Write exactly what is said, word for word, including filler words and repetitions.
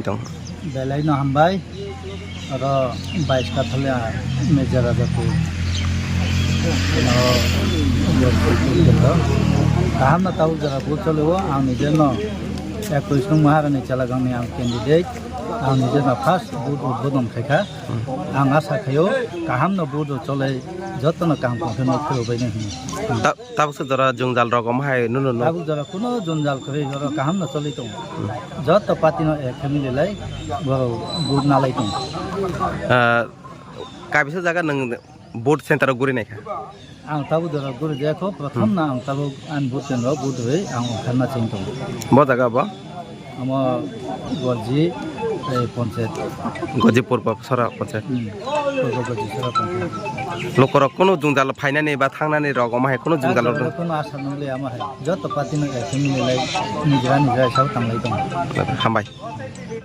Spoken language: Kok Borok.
Tong. Belai no hambai. Oro bais kathale a Meja Rajapur. Oro kaham no tabuk jora vote chole o, ang nije no ekwis nung Maharani Chalagangni ang candidate. Ang nije no first vote udbodon khaikha. Ang asa khaio kaham no vote chole joto no kaham tongkhe no phuru bai nai hwnwi. Ta-, tabuk se jora jwngjal rok omo hai nuno no. Tabuk jora kuno jwngjal kwrwi, oro kaham no choli tongo. Joto party no ek family lai borok vote nalai tongo. Ah, kabisa jaga nwng vote center o guri naikha? Ang tabuk jora guri jaya kho, prothom na ang tabuk ani vote center o vote rwi ang ongkharna cheng tongo. Bo jaga bo? Amo Gorji, eh, Panchayat. Gorji Purbo Sora Panchayat. Hmm. Purbo Gorji Sora Panchayat. Lukorok kunu jwngjal phainani ba thangnani rok omo hai kunu jwngjal rok? Kuno asa nung le ama hai. Joto party no ek family lai nijra nijra hisab tanglai tongo. Hambai.